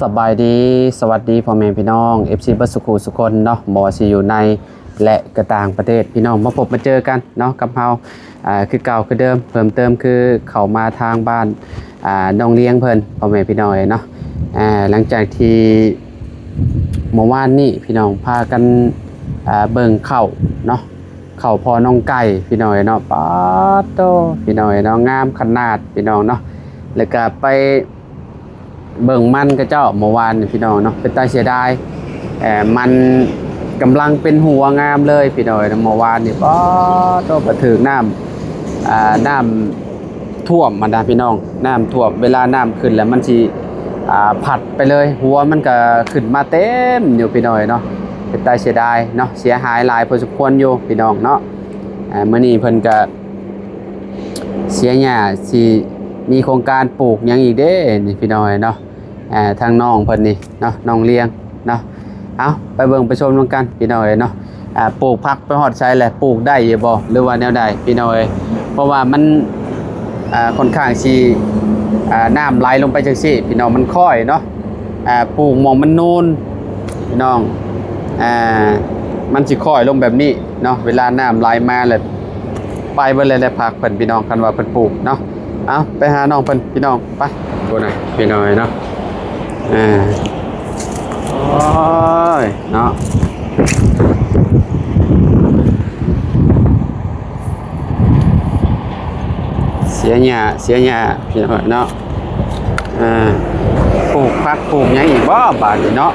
ສະບາຍດີ ສະຫວັດດີພໍ່ແມ່ພີ່ນ້ອງ ເອັຟຊີ ເບິດສູ່ຄູ່ສູ່ຄົນເນາະ ບໍ່ວ່າຊິຢູ່ໃນ ແລະ ກະຕ່າງປະເທດ ພີ່ນ້ອງມາພົບມາເຈີກັນເນາະ ກັບເຮົາ ອ່າ ຄືເກົ່າຄືເດີມ. ເພີ່ມເຕີມຄືເຂົ້າມາທາງບ້ານ ອ່າ ນ້ອງລຽງເພິ່ນ ພໍ່ແມ່ພີ່ນ້ອງເອີຍເນາະ. ອ່າ ຫຼັງຈາກທີ່ເມື່ອວານນີ້ ພີ່ນ້ອງພາກັນ ອ່າ ເບິ່ງເຂົ້າເນາະ ເຂົ້າພໍ່ນ້ອງໄກ່ ພີ່ນ້ອງເອີຍເນາະ. ປາດໂທ້ ພີ່ນ້ອງເອີຍເນາະ ງາມຂະໜາດ ພີ່ນ້ອງເນາະ. ແລ້ວກະໄປ ເບິ່ງມັນຂະເຈົ້າເມື່ອວານນີ້ ພີ່ນ້ອງເນາະ ເປັນຕາເສຍດາຍ. ເອີ ມັນກຳລັງເປັນຫົວງາມເລີຍ ພີ່ນ້ອງເອີຍເນາະ. ເມື່ອວານນີ້ ປາດໂທ້ ໄປຖືກນ້ຳ ອ່າ ນ້ຳຖ້ວມຫັ້ນນະ ພີ່ນ້ອງ. ນ້ຳຖ້ວມ ເວລານ້ຳຂຶ້ນແລ້ວມັນຊິ ອ່າ ພັດໄປເລີຍ ຫົວມັນກະຂຶ້ນມາເຕັມຢູ່ ພີ່ນ້ອງເອີຍເນາະ. ເປັນຕາເສຍດາຍເນາະ ເສຍຫາຍຫຼາຍພໍສົມຄວນຢູ່ ພີ່ນ້ອງເນາະ. ອ່າ ມື້ນີ້ເພິ່ນກະ ເສຍຫຍ້າຊິມີໂຄງການປູກຫຍັງອີກເດ້ນີ້ ພີ່ນ້ອງເອີຍເນາະ. ອ່າ ທາງນ້ອງເພິ່ນນີ້ເນາະ ນ້ອງລຽງເນາະ. ເອົາ ໄປເບິ່ງໄປຊົມນຳກັນ ພີ່ນ້ອງເອີຍເນາະ. ອ່າ ປູກຜັກໄປຮອດໃສແລ້ວ ປູກໄດ້ຢູ່ບໍ່ ຫຼືວ່າແນວໃດ ພີ່ນ້ອງເອີຍ? ເພາະວ່າມັນ ອ່າ ຂ້ອນຂ້າງຊິ ອ່າ ນ້ຳໄຫຼລົງໄປຈັ່ງຊີ້ ພີ່ນ້ອງ ມັນຄ້ອຍເນາະ. ອ່າ ປູກໝ່ອງມັນນູນ ພີ່ນ້ອງ ອ່າ ມັນຊິຄ້ອຍລົງແບບນີ້ເນາະ. ເວລານ້ຳໄຫຼມາແລ້ວ ໄປເບິດເລີຍແຫຼະຜັກເພິ່ນ ພີ່ນ້ອງ ຄັນວ່າເພິ່ນປູກເນາະ. ເອົາ ໄປຫານ້ອງເພິ່ນ ພີ່ນ້ອງ ໄປ. ໂອ້ນະ ພີ່ນ້ອງເອີຍເນາະ. ອ່າ ໂອ້ຍເນາະ ເສຍຫຍ້າ ເສຍຫຍ້າ ພີ່ນ້ອງເນາະ. ອ່າ ປູກຜັກປູກຫຍັງອີກບໍ່ບາດນີ້ເນາະ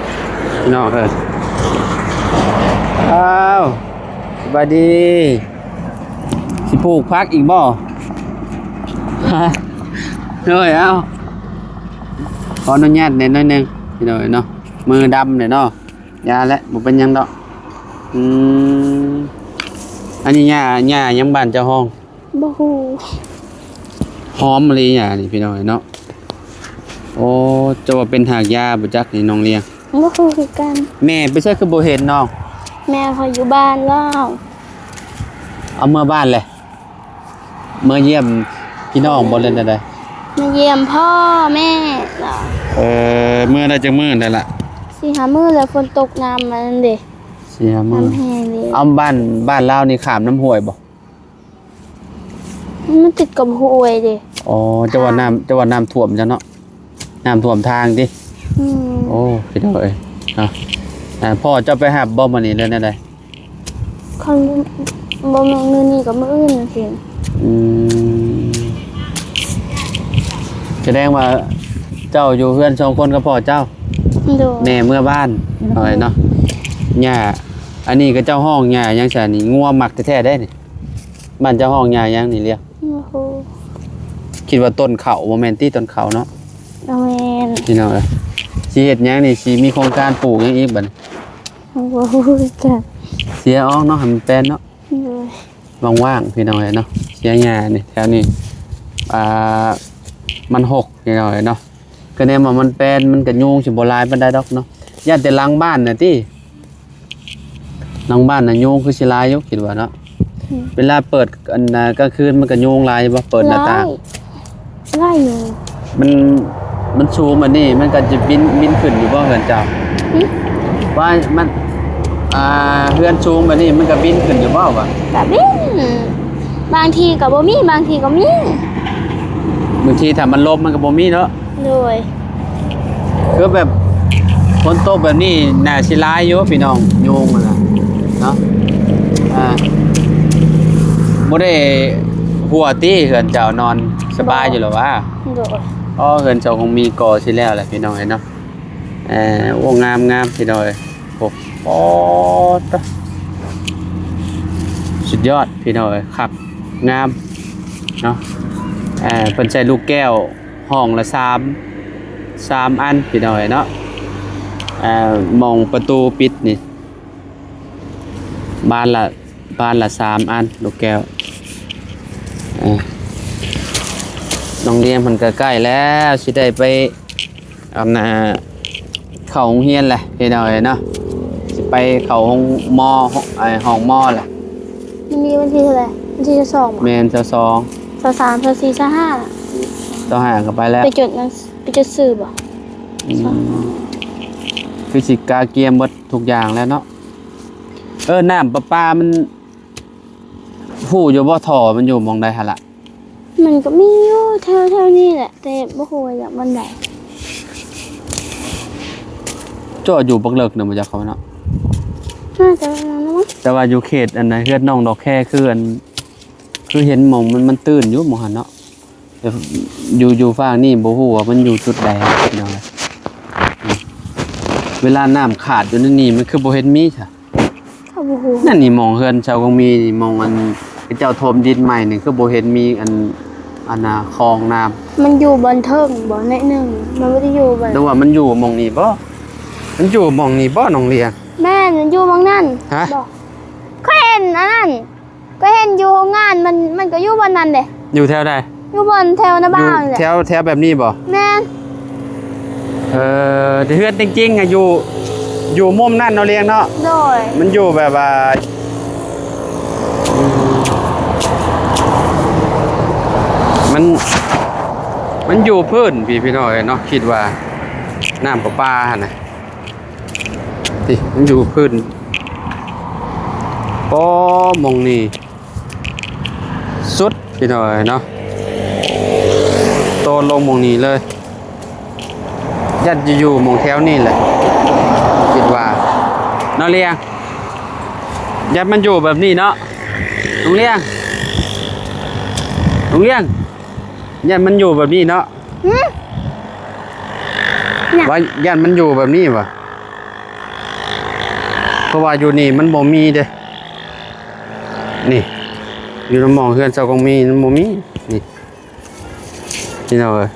ພີ່ນ້ອງເອີຍ. ອ້າວ ສະບາຍດີ ຊິປູກຜັກອີກບໍ່? ຮະ ໂດຍ ເອົາ ຂໍອະນຸຍາດແດ່ໜ້ອຍໜຶ່ງ ພີ່ນ້ອງເອີຍເນາະ. ມືດຳແດ່ເນາະ. ຢ່າແຫຼະ ບໍ່ເປັນຫຍັງດອກ. ອືມ ອັນນີ້ຫຍ້າ ຫຍ້າຫຍັງບ້ານເຈົ້າຮ້ອງ? ບໍ່ຮູ້. ຫອມອີ່ຫຼີຫຍ້ານີ້ ພີ່ນ້ອງເອີຍເນາະ. ໂອ້ ເຈົ້າວ່າເປັນຮາກຢາບໍ່ຈັກນີ້ ນ້ອງລຽງ? ບໍ່ຮູ້ຄືກັນ. ແມ່ໄປໃສຄືບໍ່ເຫັນນ້ອງ? ແມ່ຂ້ອຍຢູ່ບ້ານລາວ. ເອົາເມືອບ້ານແຫຼະ? ເມືອຢ້ຽມພີ່ນ້ອງບໍ່ ຫຼືແນວໃດ? ມາຢ້ຽມພໍ່ແມ່ລາວ. ເອີ ເມືອໄດ້ຈັກມື້ແລ້ວລະ? ສີ່ຫ້າມື້ແລ້ວ ຝົນຕົກນ້ຳອັນນັ້ນເດ້. ສີ່ຫ້າມື້ ນ້ຳແຮງເດ້. ເອົາ ບ້ານ ບ້ານລາວນີ້ຂ້າມນ້ຳຫ້ວຍບໍ່? ມັນຕິດກັບຫ້ວຍເດ້. ອໍ ເຈົ້າວ່ານ້ຳ ເຈົ້າວ່ານ້ຳຖ້ວມເຈົ້າເນາະ. ນ້ຳຖ້ວມທາງຕິ? ອືມ. ໂອ້ ພີ່ນ້ອງເອີຍເນາະ. ອ່າ ພໍ່ເຈົ້າໄປຮັບບໍ່ມື້ນີ້ ຫຼືແນວໃດ? ຄັນບໍ່ແມ່ນມື້ນີ້ກໍມື້ອື່ນຈັ່ງຊີ້. ອືມ ສະແດງວ່າເຈົ້າຢູ່ເຮືອນສອງຄົນກັບພໍ່ເຈົ້າ? ໂດຍ. ແມ່ເມືອບ້ານ ພີ່ນ້ອງເອີຍເນາະ. ຫຍ້າ ອັນນີ້ເຂົາເຈົ້າຮ້ອງຫຍ້າຫຍັງຊັ້ນນີ້? ງົວມັກແທ້ໆເດ້ນີ້. ບ້ານເຈົ້າຮ້ອງຫຍ້າຫຍັງນີ້ລຽງ? ບໍ່ຮູ້. ຄິດວ່າຕົ້ນເຂົ້າ ບໍ່ແມ່ນຕິ? ຕົ້ນເຂົ້າເນາະ. ບໍ່ແມ່ນ. ພີ່ນ້ອງເອີຍ ຊິເຮັດຫຍັງນີ້? ຊິມີໂຄງການປູກຫຍັງອີກບັດນີ້? ບໍ່ຮູ້ຄືກັນ. ເສຍອອກເນາະ ໃຫ້ມັນແປນເນາະ. ໂດຍ. ວ່າງໆ ພີ່ນ້ອງເອີຍເນາະ. ເສຍຫຍ້ານີ້ ແຖວນີ້ ອ່າ ມັນຮົກ ພີ່ນ້ອງເອີຍເນາະ. ກະແນມວ່າມັນແປນ ມັນກະຍຸງຊິບໍ່ຫຼາຍປານໃດດອກເນາະ. ຢ້ານແຕ່ຫຼັງບ້ານນະຕິ? ຫຼັງບ້ານນະຍຸງຄືຊິຫຼາຍຢູ່ ຄິດວ່າເນາະ. ອືມ. ເວລາເປີດ ອັນ ກາງຄືນມັນກະຍຸງຫຼາຍບໍ່? ເປີດໜ້າຕ່າງ. ຫຼາຍ ຫຼາຍຢູ່. ມັນ ມັນສູງແບບນີ້ ມັນກະຈະບິນ ບິນຂຶ້ນຢູ່ບໍ່ເຮືອນເຈົ້າ? ຫຶ? ວ່າມັນ ອ່າ ເຮືອນສູງແບບນີ້ ມັນກະບິນຂຶ້ນຢູ່ບໍ່ວະ? ກະບິນ ບາງທີກໍບໍ່ມີ ບາງທີກໍມີ. ບາງທີຖ້າມັນລົມມັນກໍບໍ່ມີເນາະ. ໂດຍ. ຄືແບບຝົນຕົກແບບນີ້ໜ້າຊິຫຼາຍຢູ່ພີ່ນ້ອງ ຍຸງຫັ້ນນະເນາະ. ອ່າ ບໍ່ໄດ້ຮົ່ວຕິ ເຮືອນເຈົ້ານອນສະບາຍຢູ່ແລ້ວຫວາ? ໂດຍ. ອໍ ເຮືອນເຈົ້າຄົງມີກໍ່ຊິແລ້ວແຫຼະພີ່ນ້ອງເອີຍເນາະ. ເອີ ໂອ້ ງາມໆ ພີ່ນ້ອງເອີຍ. ໂອ້ ໂອ້ ສຸດຍອດພີ່ນ້ອງເອີຍ ຄັກງາມເນາະ. ເອີ ເພິ່ນໃສ່ລູກແກ້ວຫ້ອງລະສາມ ສາມອັນພີ່ນ້ອງເອີຍເນາະ. ເອີ ໝ່ອງປະຕູປິດນີ້ ບານລະ ບານລະສາມອັນ ລູກແກ້ວ. ເອີ ໂຮງຮຽນເພິ່ນກໍໃກ້ແລ້ວ ຊິໄດ້ໄປ ອັນນ່າ ເຂົ້າໂຮງຮຽນແຫຼະພີ່ນ້ອງເອີຍເນາະ. ຊິໄປເຂົ້າໂຮງໝໍ ໄອ້ ຫ້ອງໝໍແຫຼະ. ມື້ນີ້ວັນທີເທົ່າໃດ? ວັນທີຊາວສອງບໍ? ແມ່ນ ຊາວສອງ ຊາວສາມ ຊາວສີ່ ຊາວຫ້າ ຊາວຫ້າກໍໄປແລ້ວ. ໄປຈົດໜັງ ໄປຈົດຊື່ບໍ? ອືມ ຄືຊິກະກຽມເບິດທຸກຢ່າງແລ້ວເນາະ. ເອີ ນ້ຳປະປາມັນ ຮູ້ຢູ່ບໍ່ ທໍ່ມັນຢູ່ໝ່ອງໃດຫັ້ນລະ? ມັນກໍມີຢູ່ແຖວໆນີ້ແຫຼະ ແຕ່ບໍ່ຮູ້ວ່າຢູ່ບ່ອນໃດ. ເຈົ້າຢູ່ບັກເລິກນະ ບໍ່ຈັກເຂົາເນາະ. ໜ້າຈະປະມານນັ້ນ. ແຕ່ວ່າຢູ່ເຂດອັນນະ ເຮືອນນ້ອງດອກແຄ ຄືອັນ ຄືເຫັນໝ່ອງມັນ ມັນຕື້ນຢູ່ໝ່ອງຫັ້ນເນາະ. ແຕ່ຢູ່ ຢູ່ຟາກນີ້ບໍ່ຮູ້ວ່າມັນຢູ່ຈຸດໃດພີ່ນ້ອງ. ເວລານ້ຳຂາດຢູ່ໃນນີ້ ມັນຄືບໍ່ເຫັນມີຊະ? ເຂົາບໍ່ຮູ້. ນັ້ນນີ້ ໝ່ອງເຮືອນຊາວກອງມີນີ້ ໝ່ອງອັນເຂົາເຈົ້າຖົມດິນໃໝ່ນີ້ ຄືບໍ່ເຫັນມີອັນ ອັນນະ ຄອງນ້ຳ? ມັນຢູ່ບ່ອນເທິງບໍ່ ໜ້ອຍໜຶ່ງ. ມັນບໍ່ໄດ້ຢູ່ບ່ອນ ຫຼືວ່າມັນຢູ່ໝ່ອງນີ້ບໍ່? ມັນຢູ່ໝ່ອງນີ້ບໍ່ ນ້ອງລຽງ? ແມ່ນ ມັນຢູ່ໝ່ອງນັ້ນ. ຮະ? ບໍ່ ຂ້ອຍເຫັນອັນນັ້ນ. ກໍເຫັນຢູ່ໂຮງງານ ມັນ ມັນກໍຢູ່ບ່ອນນັ້ນເດ້. ຢູ່ແຖວໃດ? ຢູ່ບ່ອນແຖວນາບ່າວນີ້ແຫຼະ. ແຖວ ແຖວແບບນີ້ບໍ່? ແມ່ນ. ເອີ ແຕ່ເຮືອນຈິງໆ ອະ ຢູ່ ຢູ່ມຸມນັ້ນເນາະ ລຽງເນາະ. ໂດຍ. ມັນຢູ່ແບບວ່າ ມັນ ມັນຢູ່ພື້ນພີ້ ພີ່ນ້ອງເອີຍເນາະ. ຄິດວ່ານ້ຳປະປາຫັ້ນນະ ນີ້ ມັນຢູ່ພື້ນ. ໂອ້ ໝ່ອງນີ້ ສຸດພີ່ນ້ອງເອີຍເນາະ. ໂຕນລົງໝ່ອງນີ້ເລີຍ. ຢ້ານຈະຢູ່ໝ່ອງແຖວນີ້ແຫຼະ ຄິດວ່າເນາະ ລຽງ. ຢ້ານມັນຢູ່ແບບນີ້ເນາະ ນ້ອງລຽງ. ນ້ອງລຽງ ຢ້ານມັນຢູ່ແບບນີ້ເນາະ. ຫື? ຫຍັງ? ວ່າຢ້ານມັນຢູ່ແບບນີ້ຫວາ? ເພາະວ່າຢູ່ນີ້ມັນບໍ່ມີເດ້. ນີ້ ຢູ່ນຳໝ່ອງເຮືອນຊາວກອງມີມັນບໍ່ມີ. ນີ້ ພີ່ນ້ອງເອີຍ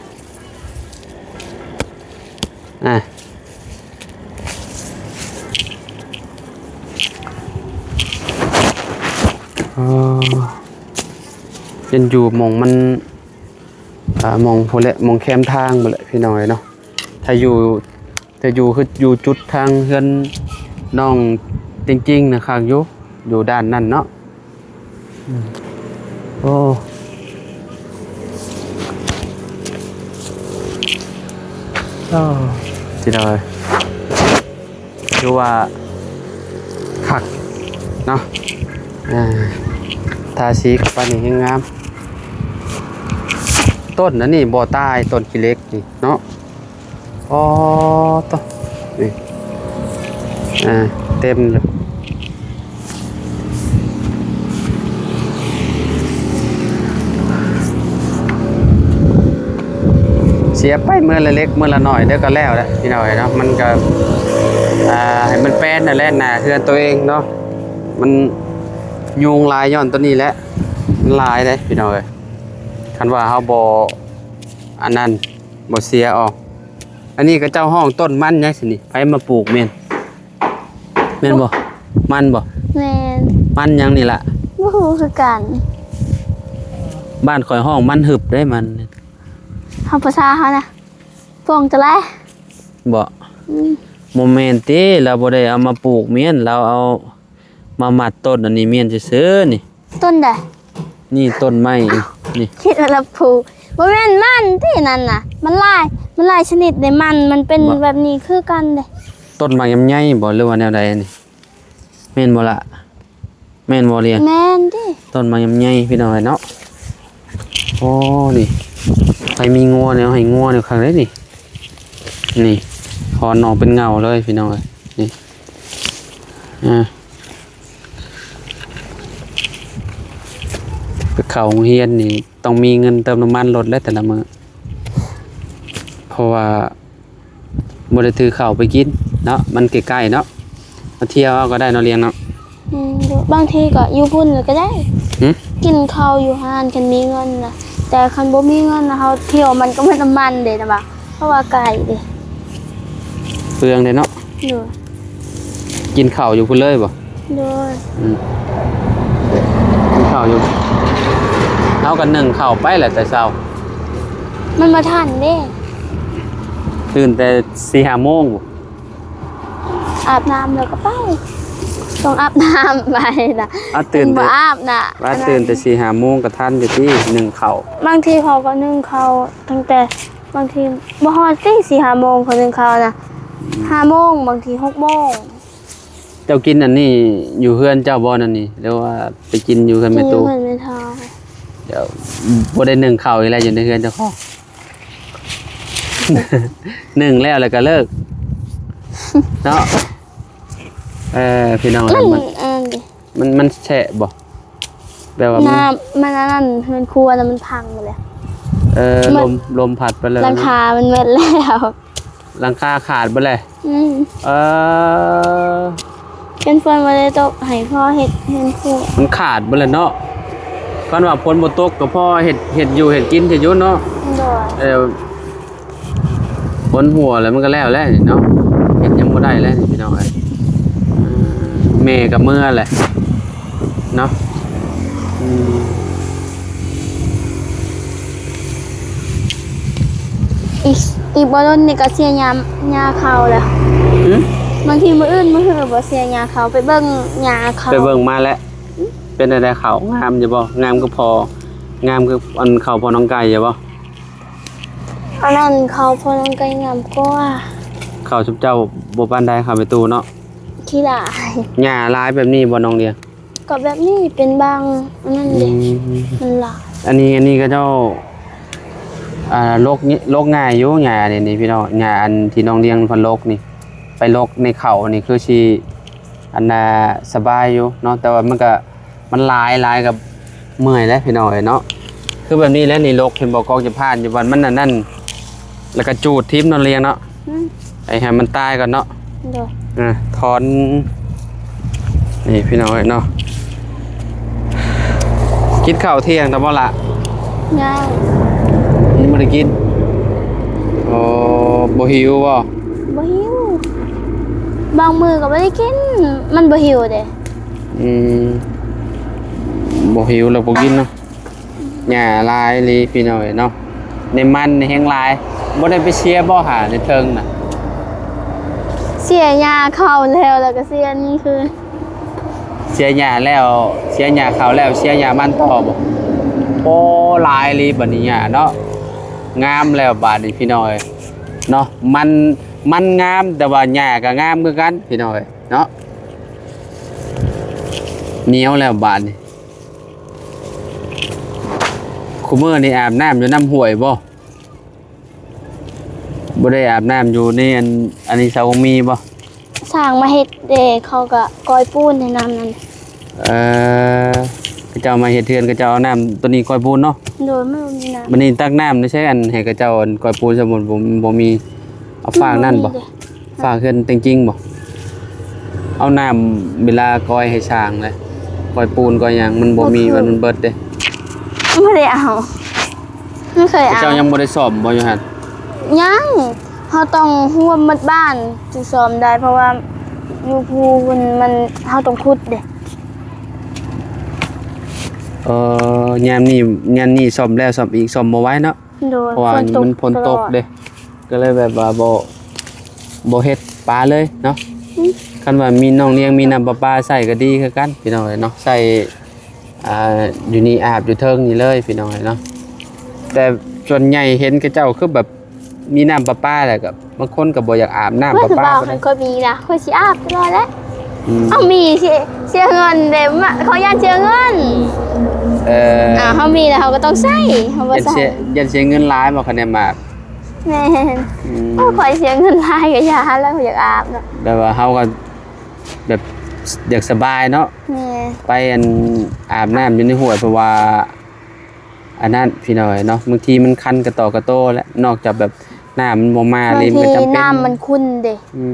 ອ່າ ເອີ ເປັນຢູ່ໝ່ອງມັນ ອ່າ ໝ່ອງພຸ້ນແຫຼະ ໝ່ອງແຄມທາງພຸ້ນແຫຼະ ພີ່ນ້ອງເອີຍເນາະ. ຖ້າຢູ່ ແຕ່ຢູ່ ຄືຢູ່ຈຸດທາງເຮືອນນ້ອງຈິງໆ ນະ ຄັກຢູ່ ຢູ່ດ້ານນັ້ນເນາະ. ອືມ ໂອ້ ໂອ້ ຊິໄດ້ ຖືວ່າຄັກເນາະ. ອ່າ ທາສີເຂົ້າໄປນີ້ແຮງງາມ. ຕົ້ນອັນນີ້ບໍ່ຕາຍ ຕົ້ນຂີ້ເຫຼັກນີ້ເນາະ. ອໍ ໂຕ ນີ້ ອ່າ ເຕັມເລີຍ. ເສຍໄປມື້ລະເລັກມື້ລະໜ້ອຍ ດຽວກໍແລ້ວແຫຼະ ພີ່ນ້ອງເອີຍເນາະ. ມັນກໍ ອ່າ ໃຫ້ມັນແປນນັ້ນແຫຼະ ໜ້າເຮືອນໂຕເອງເນາະ. ມັນຍຸງຫຼາຍຍ້ອນໂຕນີ້ແຫຼະ ມັນຫຼາຍເດ້ ພີ່ນ້ອງເອີຍ. ຄັນວ່າເຮົາບໍ່ ອັນນັ້ນ ບໍ່ເສຍອອກ. ອັນນີ້ເຂົາເຈົ້າຮ້ອງຕົ້ນມັນຫຍັງຊີ້ນີ້ ໃຜມາປູກແມ່ນ ແມ່ນບໍ່? ມັນບໍ່? ແມ່ນ. ມັນຫຍັງນີ້ລະ? ບໍ່ຮູ້ຄືກັນ. ບ້ານຂ້ອຍຮ້ອງມັນຫຶບເດ້ ມັນ ເຮົາພາສາເຮົານະ ຟອງຕະໄລບໍ່? ອືມ ບໍ່ແມ່ນຕິ ລາວບໍ່ໄດ້ເອົາມາປູກ ແມ່ນລາວເອົາມາມັດຕົ້ນອັນນີ້ ແມ່ນຊື່ໆ ນີ້. ຕົ້ນໃດ? ນີ້ຕົ້ນໄມ້ ນີ້ ຄິດວ່າລະປູກ. ບໍ່ແມ່ນມັນຕິນັ້ນນະ ມັນຫຼາຍ ມັນຫຼາຍຊະນິດເດ້. ມັນ ມັນເປັນ ບໍ່ ແບບນີ້ຄືກັນເດ້. ຕົ້ນໝາກຍຳໃຍບໍ່ ຫຼືວ່າແນວໃດອັນນີ້? ແມ່ນບໍ່ລະ? ແມ່ນບໍ່ລຽງ? ແມ່ນຕິ. ຕົ້ນໝາກຍຳໃຍ ພີ່ນ້ອງເອີຍເນາະ. ໂອ້ ນີ້ ໃຜມີງົວແນວໃຫ້ງົວແນວຄັກເດ້ນີ້. ນີ້ ຖອນອອກເປັນເຫງົ້າເລີຍ ພີ່ນ້ອງເອີຍ. ນີ້ ອ່າ ໄປເຂົ້າໂຮງຮຽນນີ້ ຕ້ອງມີເງິນເຕີມນ້ຳມັນລົດແຫຼະແຕ່ລະມື້ ເພາະວ່າບໍ່ໄດ້ຖືເຂົ້າໄປກິນເນາະ ມັນໃກ້ໆເນາະ. ມາທ່ຽວເອົາກໍໄດ້ເນາະ ລຽງເນາະ. ອືມ ບາງທີກໍຢູ່ພຸ້ນກໍໄດ້. ຫື? ກິນເຂົ້າຢູ່ຮ້ານ ຄັນມີເງິນນະ ແຕ່ຄັນບໍ່ມີເງິນນະ ເຮົາທ່ຽວມັນກໍໝົດນ້ຳມັນເດ້ນະວ່າ ເພາະວ່າໄກເດ້. ເປືອງເດ້ເນາະ. ໂດຍ. ກິນເຂົ້າຢູ່ພຸ້ນເລີຍບໍ່? ໂດຍ. ອືມ ກິນເຂົ້າຢູ່ ເຮົາກໍໜຶ້ງເຂົ້າໄປແຫຼະແຕ່ເຊົ້າ. ມັນບໍ່ທັນເດ້. ຕື່ນແຕ່ສີ່ຫ້າໂມງບໍ່? ອາບນ້ຳແລ້ວກໍໄປ. ຕ້ອງອາບນ້ຳໄປນະ. ອາ ຕື່ນແຕ່ ບໍ່ອາບນະ. ວ່າຕື່ນແຕ່ສີ່ຫ້າໂມງກໍທັນຢູ່ຕິ ໜຶ້ງເຂົ້າ. ບາງທີເຮົາກໍໜຶ້ງເຂົ້າຕັ້ງແຕ່ ບາງທີບໍ່ຮອດຕິ ສີ່ຫ້າໂມງ ເຂົາໜຶ້ງເຂົ້ານະ ຫ້າໂມງ ບາງທີຫົກໂມງ. ເຈົ້າກິນອັນນີ້ຢູ່ເຮືອນເຈົ້າບໍ່ ອັນນີ້ ຫຼືວ່າໄປກິນຢູ່ເຮືອນແມ່ຕູ້? ກິນຢູ່ເຮືອນແມ່ເຖົ້າ. ດຽວ ບໍ່ໄດ້ໜຶ້ງເຂົ້າອີກແລ້ວ ຢູ່ໃນເຮືອນເຈົ້າຂອງ ໜຶ້ງແລ້ວ ແລ້ວກໍເລີກເນາະ. ເອີ ພີ່ນ້ອງເອີຍ ມັນ ມັນ ອັນນັ້ນເດ ມັນ ມັນແຊະບໍ່? ແບບວ່າມັນ ນ້ຳມັນອັນນັ້ນ ເຮືອນຄົວນະມັນພັງໝົດແລ້ວ. ເອີ ມັນ ລົມ ລົມພັດໄປແລ້ວ ຫຼັງຄາມັນໝົດແລ້ວ ຫຼັງຄາຂາດເບິດແລ້ວ. ອືມ ເອີ ເປັນຝົນບໍ່ໄດ້ຕົກໃຫ້ພໍເຮັດເຮືອນຄົວ ມັນຂາດເບິດແລ້ວເນາະ. ຄັນວ່າຝົນບໍ່ຕົກກໍພໍເຮັດ ເຮັດຢູ່ເຮັດກິນຊື່ຢູ່ເນາະ. ໂດຍ ເອີ ຝົນຫົວແລ້ວມັນກໍແລ້ວແລ້ວນີ້ເນາະ ເຮັດຫຍັງບໍ່ໄດ້ແລ້ວນີ້ພີ່ນ້ອງເອີຍ. ເອີ ແມ່ກໍເມືອແຫຼະເນາະ. ອືມ ອີກ ອີກບໍ່ດົນນີ້ກໍເສຍຫຍ້າ ຫຍ້າເຂົ້າແລ້ວ. ຫື? ບາງທີມື້ອື່ນມື້ຮືບໍ່ເສຍຫຍ້າເຂົ້າ ໄປເບິ່ງຫຍ້າເຂົ້າ ໄປເບິ່ງມາແລ້ວ. ເປັນແນວໃດ ເຂົ້າງາມຢູ່ບໍ່? ງາມຄືພໍ່ ງາມຄືອັນເຂົ້າພໍ່ນ້ອງໄກ່ຢູ່ບໍ່? ອັນນັ້ນເຂົ້າພໍ່ນ້ອງໄກ່ງາມກວ່າ. ເຂົ້າຊຸມເຈົ້າບໍ່ປານໃດ ເຂົ້າແມ່ຕູ້ເນາະ. ຂີ້ຫຼ້າຍ. ຫຍ້າຫຼາຍແບບນີ້ບໍ່ນ້ອງເດຍ? ກໍແບບນີ້ ເປັນບາງອັນນັ້ນເດ. ອືມ ມັນຫຼາຍ. ອັນນີ້ ອັນນີ້ເຂົາເຈົ້າ ອ່າ ລົກ ລົກງ່າຍຢູ່ ຫຍ້ານີ້ ນີ້ພີ່ນ້ອງ ຫຍ້າອັນທີ່ນ້ອງລຽງເພິ່ນລົກນີ້ ໄປລົກໃນເຂົ້ານີ້ຄືຊິ ອັນນ່າ ສະບາຍຢູ່ເນາະ ແຕ່ວ່າມັນກະ ມັນຫຼາຍ ຫຼາຍກະເມື່ອຍແຫຼະພີ່ນ້ອງເອີຍເນາະ. ຄືແບບນີ້ແຫຼະນີ້ ລົກເຫັນບໍ່ ກອງຈະຜ່ານຢູ່ ບັດມັນອັນນັ້ນ ແລ້ວກະຈູດຖິ້ມເນາະ ລຽງເນາະ. ອືມ ໄປໃຫ້ມັນຕາຍກ່ອນເນາະ. ໂດຍ ອ່າ ຖອນ ນີ້ພີ່ນ້ອງເອີຍເນາະ. ກິນເຂົ້າທ່ຽງແລ້ວບໍ່ລະ? ຍັງ ຍັງບໍ່ໄດ້ກິນ. ອໍ ບໍ່ຫິວບໍ່? ບໍ່ຫິວ ບາງມື້ກໍບໍ່ໄດ້ກິນ ມັນບໍ່ຫິວເດ້. ອືມ ບໍ່ຫິວແລ້ວບໍ່ກິນເນາະ. ຫຍ້າຫຼາຍອີ່ຫຼີພີ່ນ້ອງເອີຍເນາະ. ໃນມັນນີ້ແຮງຫຼາຍ. ບໍ່ໄດ້ໄປເສຍບໍ່ຫາໃນເທິງນະ? ເສຍຫຍ້າເຂົ້າແລ້ວ ແລ້ວກໍເສຍອັນນີ້ຄືນ. ເສຍຫຍ້າແລ້ວ ເສຍຫຍ້າເຂົ້າແລ້ວ ເສຍຫຍ້າມັນຕໍ່ບໍ່? ໂອ້ ຫຼາຍອີ່ຫຼີບັດນີ້ຫຍ້າເນາະ. ງາມແລ້ວບາດນີ້ພີ່ນ້ອງເອີຍເນາະ. ມັນ ມັນງາມ ແຕ່ວ່າຫຍ້າກໍງາມຄືກັນພີ່ນ້ອງເອີຍເນາະ. ໜຽວແລ້ວບາດນີ້. ຄຸມື້ນີ້ອາບນ້ຳຢູ່ນ້ຳຫ້ວຍບໍ່? ບໍ່ໄດ້ອາບນ້ຳຢູ່ໃນອັນ ອັນນີ້ຊາວຄົງມີບໍ່? ຊ່າງມາເຮັດເດ້ ເຂົາກໍກ້ອຍປູນໃຫ້ນ້ຳນັ້ນ. ເອີ ເຂົາເຈົ້າມາເຮັດເຮືອນ ເຂົາເຈົ້າເອົານ້ຳໂຕນີ້ກ້ອຍປູນເນາະ. ໂດຍ ມັນບໍ່ມີນ້ຳ. ບັດນີ້ຕັກນ້ຳໃນໃສ ອັນໃຫ້ເຂົາເຈົ້າອັນກ້ອຍປູນ ສົມມຸດບໍ່ ບໍ່ມີ ເອົາຟາກນັ້ນບໍ່? ບໍ່ມີເດ້. ຝາເຮືອນແຕ່ງຈິງບໍ່? ເອົານ້ຳເວລາກ້ອຍໃຫ້ຊ່າງເລີຍ ກ້ອຍປູນກ້ອຍຫຍັງ ມັນບໍ່ມີ ບໍ່ເຄີຍ ມັນ ມັນເບິດເດ້. ບໍ່ໄດ້ເອົາ ບໍ່ເຄີຍເອົາ. ເຈົ້າຍັງບໍ່ໄດ້ສ້ອມບໍ່ຢູ່ຫັ້ນ? ຍັງ ເຮົາຕ້ອງຮ່ວມໝົດບ້ານຈຶ່ງສ້ອມໄດ້ ເພາະວ່າຢູ່ພູພຸ້ນມັນ ເຮົາຕ້ອງຂຸດເດ້. ເອີ ຍາມນີ້ ຍາມນີ້ສ້ອມແລ້ວສ້ອມອີກ ສ້ອມບໍ່ໄຫວເນາະ. ໂດຍ ເພາະວ່າມັນຝົນຕົກເດ້ ກໍເລີຍແບບວ່າບໍ່ ບໍ່ເຮັດປາເລີຍເນາະ. ອືມ ຄັນວ່າມີ ນ້ອງລຽງມີນ້ຳປະປາໃຊ້ກໍດີຄືກັນພີ່ນ້ອງເອີຍເນາະ ໃຊ້ ອ່າ ຢູ່ນີ້ອາບຢູ່ເທິງນີ້ເລີຍພີ່ນ້ອງເອີຍເນາະ. ແຕ່ສ່ວນໃຫຍ່ເຫັນເຂົາເຈົ້າຄືແບບມີນ້ຳປະປາແລ້ວກໍ ບາງຄົນກໍບໍ່ຢາກອາບນ້ຳປະປາປານໃດ. ຄັນຂ້ອຍມີນະ ຂ້ອຍຊິອາບຕະຫຼອດແຫຼະ. ອືມ ເຮົາມີ ເສຍ ເສຍເງິນເດ້ ມາ ເຂົາຢ້ານເສຍເງິນ. ເອີ ອ່າ ເຮົາມີແລ້ວເຮົາກໍຕ້ອງໃຊ້ ເຮົາບໍ່ໃຊ້ ຢ້ານເສຍ ຢ້ານເສຍເງິນຫຼາຍບໍ່ ຄັນໄດ້ມາອາບ? ແມ່ນ. ອືມ ໂອ້ ຂ້ອຍເສຍເງິນຫຼາຍກໍຢ່າ ແລ້ວຂ້ອຍຢາກອາບເນາະ. ແບບວ່າເຮົາກໍແບບຢາກສະບາຍເນາະ. ແມ່ນ ໄປອັນ ອາບນ້ຳຢູ່ໃນຫ້ວຍ ເພາະວ່າ ອັນນັ້ນພີ່ນ້ອງເອີຍເນາະ ບາງທີມັນຄັນກະຕໍກະໂຕແຫຼະ ນອກຈາກແບບນ້ຳມັນບໍ່ມາ ບາງທີນ້ຳມັນຂຸ່ນເດ້. ອືມ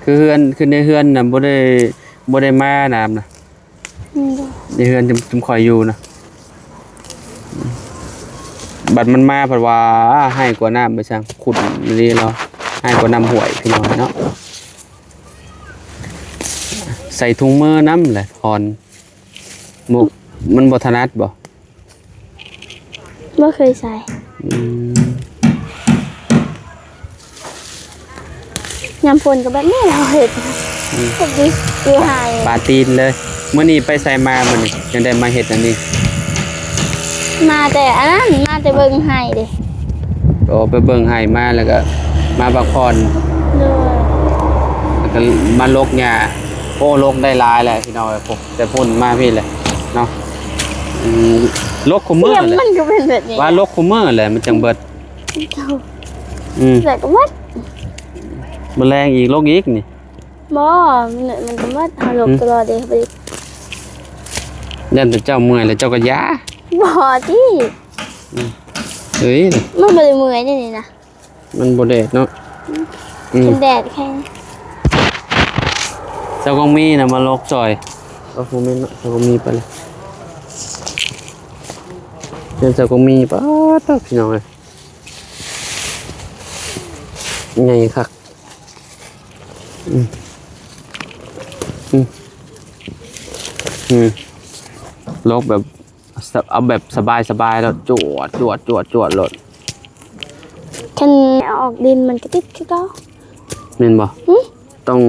ຄືເຮືອນ ຄືໃນເຮືອນນະ ບໍ່ໄດ້ ບໍ່ໄດ້ມານ້ຳນະ. ອືມ ໃນເຮືອນຈຸມ ຈຸມຂ້ອຍຢູ່ນະ ບັດມັນມາພັດວ່າ ຮ້າຍກວ່ານ້ຳໄປຊັ້ນ ຂຸ່ນອີ່ຫຼີເນາະ ຮ້າຍກວ່ານ້ຳຫ້ວຍພີ່ນ້ອງເນາະ. ໃສ່ຖົງມືນຳແຫຼະ ຖອນ ບໍ່ ມັນບໍ່ຖະໜັດບໍ່? ບໍ່ເຄີຍໃສ່. ອືມ ຍາມຝົນກໍແບບນີ້ແຫຼະເຮົາເຮັດ. ອືມ ເຮັດຢູ່ ຢູ່ໄຮ່ ປາຕີນເລີຍ. ມື້ນີ້ໄປໃສມາມື້ນີ້ ຈັ່ງໄດ້ມາເຮັດອັນນີ້? ມາແຕ່ອັນນັ້ນ ມາແຕ່ເບິ່ງໄຮ່ເດ້. ໂອ້ ໄປເບິ່ງໄຮ່ມາ ແລ້ວກໍມາພັກຜ່ອນ ໂດຍ ແລ້ວກໍມາລົກຫຍ້າ. ໂອ້ ລົກໄດ້ຫຼາຍແຫຼະພີ່ນ້ອງເອີຍ ໂອ້ ແຕ່ພຸ້ນມາພີ້ແຫຼະເນາະ. ອືມ ລົກຄູ່ມື້ ສຽງແຫຼະ ມັນກໍເປັນແບບນີ້ ວ່າລົກຄູ່ມື້ແຫຼະ ມັນຈັ່ງເບິດ. ອືມ ແລ້ວກໍໝົດ ມື້ແລງອີກ ລົກອີກນີ້. ບໍ່ ມັນ ມັນກໍໝົດ ເຮົາລົກ ອືມ ຕະຫຼອດເດ້ ບໍ່ໄດ້ ຢ້ານແຕ່ເຈົ້າເມື່ອຍແລ້ວເຈົ້າກໍຢາ. ບໍ່ຕິ ອືມ ເອີຍ ມັນບໍ່ໄດ້ເມື່ອຍເດ້ນີ້ນະ ມັນບໍ່ແດດເນາະ. ອືມ ອືມ ຄັນແດດແຄ່ ເຈົ້າກໍມີນະມາລົກຊ່ອຍ. ເອີ ບໍ່ແມ່ນເນາະ ເຈົ້າກໍມີໄປເລີຍ ເຈົ້າກໍມີ. ປາດໂທ້ ພີ່ນ້ອງເອີຍ ໃຫຍ່ຄັກ. ອືມ ອືມ ອືມ ລົກແບບ ສະ ເອົາແບບສະບາຍໆ ໂລດ ຈວດ ຈວດ ຈວດ ຈວດໂລດ. ຄັນເອົາອອກດິນມັນກໍຕິດຄືເກົ່າ ແມ່ນບໍ່? ຫຶ? ຕ້ອງ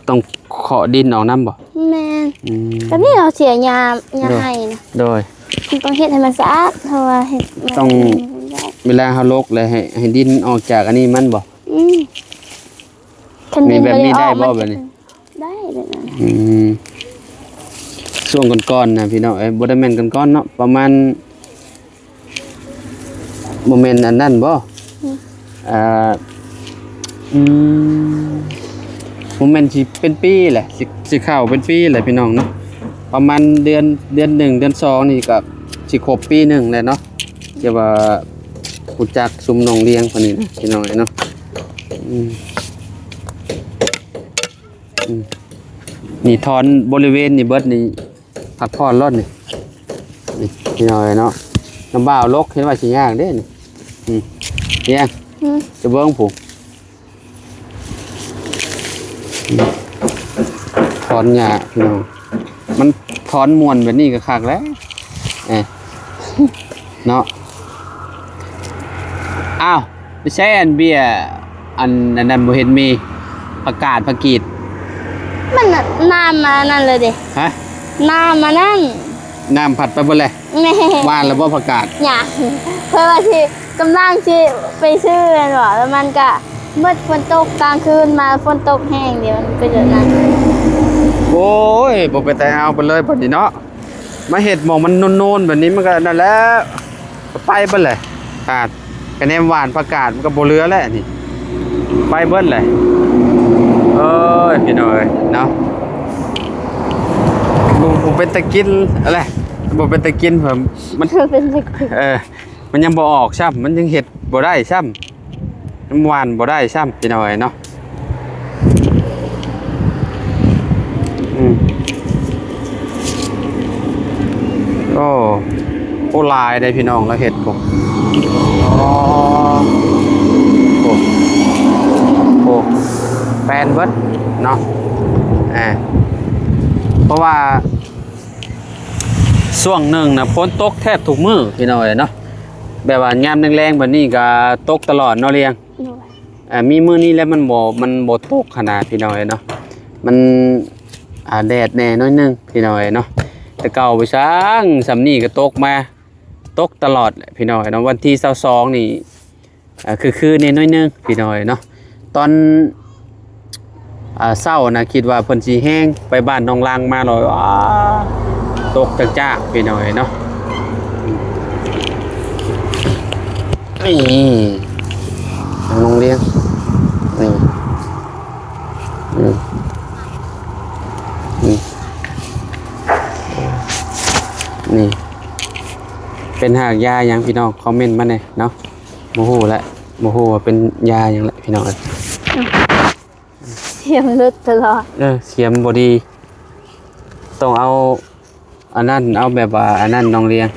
ຕ້ອງເຄາະດິນອອກນຳບໍ່? ແມ່ນ. ອືມ ກໍນີ້ເຮົາເສຍຫຍ້າ ຫຍ້າໄຮ່ນະ ໂດຍ ມັນຕ້ອງເຮັດໃຫ້ມັນສະອາດ ເພາະວ່າເຮັດ ຕ້ອງ ເວລາເຮົາລົກແລ້ວໃຫ້ ໃຫ້ດິນອອກຈາກອັນນີ້ມັນບໍ່? ອືມ ຄັນດິນ ແບບນີ້ໄດ້ບໍ່ແບບນີ້? ໄດ້ແບບນັ້ນ. ອືມ ຊ່ວງກ່ອນໆນະພີ່ນ້ອງເອີຍ ບໍ່ໄດ້ແມ່ນກ່ອນໆເນາະ ປະມານ ບໍ່ແມ່ນອັນນັ້ນບໍ່? ອືມ ເອີ ອືມ ບໍ່ແມ່ນ ຊິເປັນປີແຫຼະ ຊິ ຊິເຂົ້າເປັນປີແຫຼະພີ່ນ້ອງເນາະ ປະມານເດືອນ ເດືອນໜຶ່ງ ເດືອນສອງນີ້ກໍຊິຄົບປີໜຶ່ງແລ້ວເນາະ ທີ່ວ່າຮູ້ຈັກຊຸມນ້ອງລຽງເພິ່ນນີ້ນະ ພີ່ນ້ອງເອີຍເນາະ. ອືມ ອືມ ນີ້ຖອນບໍລິເວນນີ້ເບິດນີ້ ພັກຜ່ອນໂລດນີ້ ນີ້ພີ່ນ້ອງເອີຍເນາະ. ນ້ຳບ່າວລົກ ເຫັນວ່າຊິຍາກເດ້ນີ້. ອືມ ເອີຍ ອືມ ຈະເບິ່ງຜູ້ ອືມ ຖອນຫຍ້າພີ່ນ້ອງ ມັນຖອນມ່ວນແບບນີ້ກໍຄັກແລ້ວ ເອີ ເນາະ. ອ້າວ ໄປໃຊ້ອັນເບ້ຍ ອັນ ອັນນັ້ນບໍ່ເຫັນມີ ຜັກກາດ ຜັກກີດ ມັນນ້ຳອັນນັ້ນເລີຍເດ້. ຮະ? ນ້ຳອັນນັ້ນ ນ້ຳພັດໄປເບິດແລ້ວ. ແມ່ນ. ຫວ່ານແລ້ວບໍ່ຜັກກາດ? ຍັງ ເພິ່ນວ່າຊິ ກຳລັງຊິໄປຊື້ແມ່ນບໍ່ ແລ້ວມັນກະ ໝົດ ຝົນຕົກກາງຄືນມາ ຝົນຕົກແຮງເດ ມັນເປັນແບບນັ້ນ. ໂອ້ຍ ບໍ່ເປັນຕາເອົາໄປເລີຍບັດນີ້ເນາະ ມາເຮັດໝ່ອງມັນໂນນໆແບບນີ້ ມັນກໍນັ້ນແຫຼະ ກໍໄປເບິດແຫຼະ. ອາ ກະແນມຫວ່ານຜັກກາດ ມັນກໍບໍ່ເຫຼືອແລ້ວນີ້ ໄປເບິດແຫຼະ. ເອີຍ ພີ່ນ້ອງເອີຍເນາະ ບໍ່ ບໍ່ເປັນຕາກິນແຫຼະ ບໍ່ເປັນຕາກິນ ມັນ ມັນເປັນຕາກິນ ເອີ ມັນຍັງບໍ່ອອກຊ້ຳ ມັນຍັງເຮັດບໍ່ໄດ້ຊ້ຳ ມັນຫວ່ານບໍ່ໄດ້ຊ້ຳ ພີ່ນ້ອງເອີຍເນາະ. ອືມ ໂອ້ ໂອ້ ຫຼາຍເດ້ພີ່ນ້ອງ ລາວເຮັດ ໂອ້ ໂອ້ ໂອ້ ໂອ້ ແປນເບິດເນາະ ເອີ ເພາະວ່າ ຊ່ວງໜຶ່ງນະ ຝົນຕົກແທບທຸກມື້ ພີ່ນ້ອງເອີຍເນາະ ແບບວ່າຍາມແລງໆແບບນີ້ກໍຕົກຕະຫຼອດເນາະ ລຽງ. ໂດຍ ອ່າ ມີມື້ນີ້ແຫຼະ ມັນບໍ່ ມັນບໍ່ຕົກຫັ້ນນະ ພີ່ນ້ອງເອີຍເນາະ ມັນ ອ່າ ແດດແດ່ໜ້ອຍໜຶ່ງ ພີ່ນ້ອງເອີຍເນາະ. ແຕ່ເກົ່າໄປຊ່າງສ່ຳນີ້ກໍຕົກມາ ຕົກຕະຫຼອດແຫຼະ ພີ່ນ້ອງເອີຍເນາະ. ວັນທີຊາວສອງນີ້ ອ່າ ຄືໆແດ່ໜ້ອຍໜຶ່ງ ພີ່ນ້ອງເອີຍເນາະ. ຕອນ ອ່າ ເຊົ້ານະ ຄິດວ່າເພິ່ນຊິແຮງ ໄປບ້ານໜອງລັງມາແລ້ວ ອາ ຕົກຈາກໆ ພີ່ນ້ອງເອີຍເນາະ. ນີ້ ນ້ອງລຽງ ນີ້ ອືມ ນີ້ ນີ້ ເປັນຮາກຢາຫຍັງ ພີ່ນ້ອງ ຄອມເມັນມາແດ່ເນາະ. ບໍ່ຮູ້ແຫຼະ ບໍ່ຮູ້ວ່າເປັນຢາຫຍັງແຫຼະ ພີ່ນ້ອງເອີຍ. ສຽງຫຼຸດຕະຫຼອດ. ເອີ ສຽງບໍ່ດີ ຕ້ອງເອົາອັນນັ້ນ ເອົາແບບວ່າອັນນັ້ນ ນ້ອງລຽງ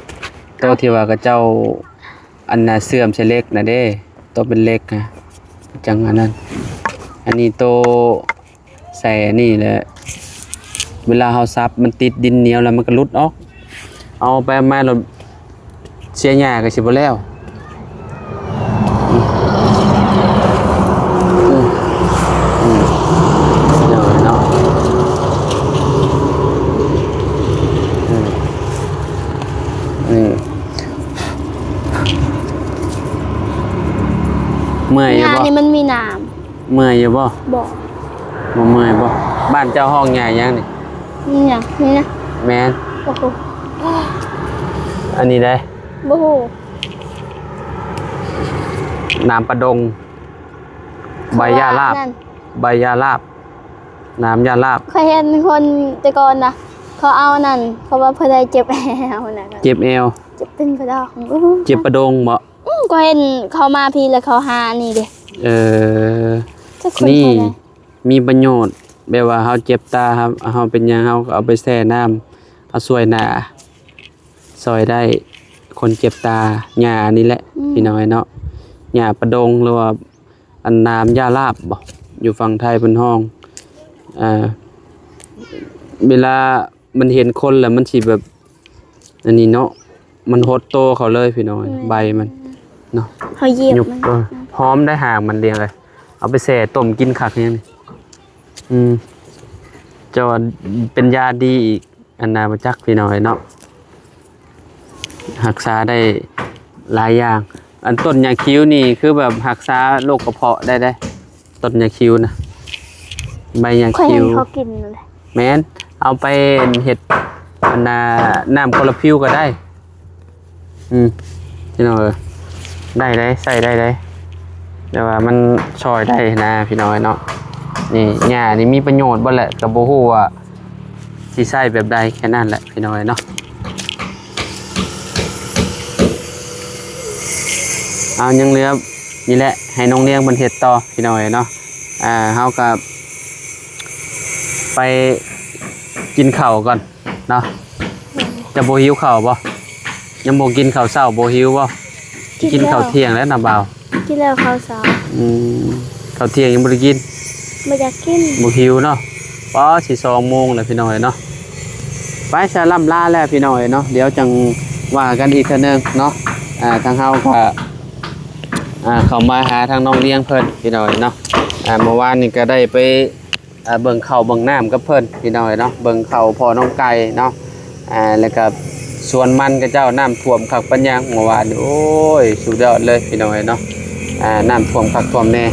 ໂຕທີ່ວ່າເຂົາເຈົ້າ ອັນນ່າ ເຊື່ອມໃສ່ເຫຼັກນະເດ້ ໂຕເປັນເຫຼັກນະ ຈັ່ງອັນນັ້ນ. ອັນນີ້ໂຕໃສ່ອັນນີ້ແຫຼະ ເວລາເຮົາສັບມັນຕິດດິນໜຽວແລ້ວມັນກໍຫຼຸດອອກ. ເອົາໄປເອົາມາແລ້ວເສຍຫຍ້າກໍຊິບໍ່ແລ້ວ. ອືມ ອືມ ອືມ ເນາະ ອືມ ອືມ ອືມ. ເມື່ອຍຢູ່ບໍ່? ຫຍ້ານີ້ມັນມີນ້ຳ. ເມື່ອຍຢູ່ບໍ່? ບໍ່. ບໍ່ເມື່ອຍບໍ່? ບ້ານເຈົ້າຮ້ອງຫຍ້າຫຍັງນີ້? ຫຍ້ານີ້ນະ? ແມ່ນ. ໂອ້ໂຫ ອັນນີ້ເດ້? ບໍ່ຮູ້. ນ້ຳປະດົງ ໃບຢາລາບ. ໃບຢາລາບ ນ້ຳຢາລາບ. ຂ້ອຍເຫັນຄົນແຕ່ກ່ອນນະ ເຂົາເອົານັ້ນ ເຂົາວ່າເພິ່ນໄດ້ເຈັບແອວນະ. ເຈັບແອວ? ເຈັບເປັນປະດອງ. ເຈັບປະດົງບໍ່? ອື ຂ້ອຍເຫັນເຂົາມາພີ້ແລ້ວເຂົາຫາອັນນີ້ເດ້. ເອີ ນີ້ມີປະໂຫຍດ ແບບວ່າເຮົາເຈັບຕາ ເຮົາ ເຮົາເປັນຫຍັງ ເຮົາກໍເອົາໄປແຊ່ນ້ຳ ເຮົາຊ່ວຍໜ້າ ຊ່ອຍໄດ້ຄົນເຈັບຕາ. ຫຍ້ານີ້ແຫຼະ ອື ພີ່ນ້ອງເອີຍເນາະ ຫຍ້າປະດົງ ຫຼືວ່າ ອັນນ້ຳຢາລາບບໍ ຢູ່ຝັ່ງໄທເພິ່ນຮ້ອງ. ອ່າ ເວລາມັນເຫັນຄົນແລ້ວມັນຊິແບບ ອັນນີ້ເນາະ ມັນຫົດໂຕເຂົາເລີຍພີ່ນ້ອງ. ແມ່ນ. ໃບມັນເນາະ ເຮົາຢຽບມັນ ເອີ ຫອມໄດ໋ ຫາກມັນ ລ້ຽງເອີຍ. ເອົາໄປແຊ່ຕົ້ມກິນຄັກແຮງນີ້. ອືມ ເຈົ້າວ່າເປັນຢາດີອີກ. ອັນນາມາຈັກພີ່ນ້ອງເອີຍເນາະ ຮັກສາໄດ້ຫຼາຍຢ່າງ. ອັນຕົ້ນຫຍ້າຄິວນີ້ຄືແບບຮັກສາໂລກກະເພາະໄດ້ເດ້ ຕົ້ນຫຍ້າຄິວນະ ໃບຫຍ້າຄິວ. ຂ້ອຍເຫັນເຂົາກິນແຫຼະ. ແມ່ນ ເອົາໄປເຮັດອັນນາ ນ້ຳຄອລລາຟິວກໍໄດ້. ອືມ ພີ່ນ້ອງເອີຍ ໄດ້ໄດ໋ ໃຊ້ໄດ້ໄດ໋ ແຕ່ວ່າມັນຊ່ອຍໄດ້ນະ ພີ່ນ້ອງເອີຍເນາະ. ນີ້ຫຍ້ານີ້ມີປະໂຫຍດເບິດແຫຼະ ກໍບໍ່ຮູ້ວ່າຊິໃຊ້ແບບໃດ ແຄ່ນັ້ນແຫຼະ ພີ່ນ້ອງເອີຍເນາະ. ເອົາ ຍັງເຫຼືອນີ້ແຫຼະ ໃຫ້ນ້ອງລ້ຽງເພິ່ນເຮັດຕໍ່ ພີ່ນ້ອງເອີຍເນາະ. ອ່າ ເຮົາກໍໄປກິນເຂົ້າກ່ອນເນາະ. ເຈົ້າບໍ່ຫິວເຂົ້າບໍ່? ຍັງບໍ່ກິນເຂົ້າເຊົ້າ ບໍ່ຫິວບໍ່? ກິນແລ້ວ ກິນເຂົ້າທ່ຽງແລ້ວນະບ່າວ. ກິນແລ້ວເຂົ້າເຊົ້າ. ອືມ ເຂົ້າທ່ຽງຍັງບໍ່ໄດ້ກິນ? ບໍ່ຢາກກິນ. ບໍ່ຫິວເນາະ. ປາ ຊິສອງໂມງແລ້ວພີ່ນ້ອງເອີຍເນາະ. ໄປຊະ ລ່ຳລາແລ້ວພີ່ນ້ອງເອີຍເນາະ ດຽວຈັ່ງວ່າກັນອີກເທື່ອໜຶ່ງເນາະ. ອ່າ ທາງເຮົາກໍ ອ່າ ເຂົ້າມາຫາທາງນ້ອງລ້ຽງເພິ່ນພີ່ນ້ອງເອີຍເນາະ. ອ່າ ເມື່ອວານນີ້ກໍໄດ້ໄປ ອ່າ ເບິ່ງເຂົ້າເບິ່ງນ້ຳກັບເພິ່ນພີ່ນ້ອງເອີຍເນາະ ເບິ່ງເຂົ້າພໍ່ນ້ອງໄກ່ເນາະ. ອ່າ ແລ້ວກໍສວນມັນເຂົາເຈົ້ານ້ຳຖ້ວມຄັກປານຫຍັງເມື່ອວານນີ້ ໂອ້ຍ ສຸດຍອດເລີຍພີ່ນ້ອງເອີຍເນາະ. ອ່າ ນ້ຳຖ້ວມຄັກຖ້ວມແນ່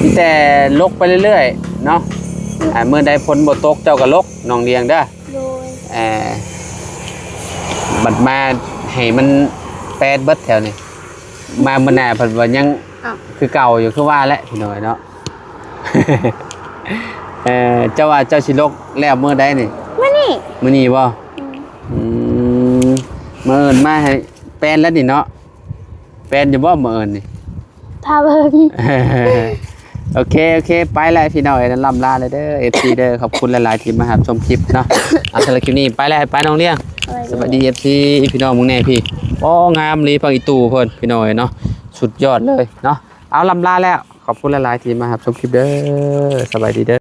ມີແຕ່ລົກໄປເລື້ອຍໆເນາະ. ອ່າ ມື້ໃດຝົນບໍ່ຕົກເຈົ້າກໍລົກ ນ້ອງລ້ຽງເດີ. ໂດຍ. ເອີ ບັດມາໃຫ້ມັນແປດເບິດແຖວນີ້ ມາມື້ໜ້າເພິ່ນວ່າຍັງ ອ້າວ ຄືເກົ່າຢູ່ ຄືວ່າແຫຼະພີ່ນ້ອງເອີຍເນາະ. ເອີ ເຈົ້າວ່າເຈົ້າຊິລົກແລ້ວມື້ໃດນີ້? ມື້ນີ້. ມື້ນີ້ບໍ່? ອືມ ອືມ ມື້ອື່ນມາໃຫ້ແປນແລ້ວນີ້ເນາະ. ແປນຢູ່ບໍ່ມື້ອື່ນນີ້? ຖ້າເບິ່ງ. ໂອເຄ ໂອເຄ ໄປແລ້ວພີ່ນ້ອງເອີຍ ລ່ຳລາແລ້ວເດີ ເອັຟຊີເດີ. ຂອບຄຸນຫຼາຍໆທີ່ມາຮັບຊົມຄລິບເນາະ. ເອົາ ສຳລັບຄລິບນີ້ໄປແລ້ວ ໄປນ້ອງລ້ຽງ. ສະບາຍດີ ສະບາຍດີ ເອັຟຊີ ພີ່ນ້ອງເບິ່ງແດ່ພີ້. ໂອ້ ງາມອີ່ຫຼີ ຜັກອີ່ຕູ່ເພິ່ນ ພີ່ນ້ອງເອີຍເນາະ ສຸດຍອດເລີຍເນາະ. ເອົາ ລ່ຳລາແລ້ວ ຂອບຄຸນຫຼາຍໆທີ່ມາຮັບຊົມຄລິບເດີ. ສະບາຍດີເດີ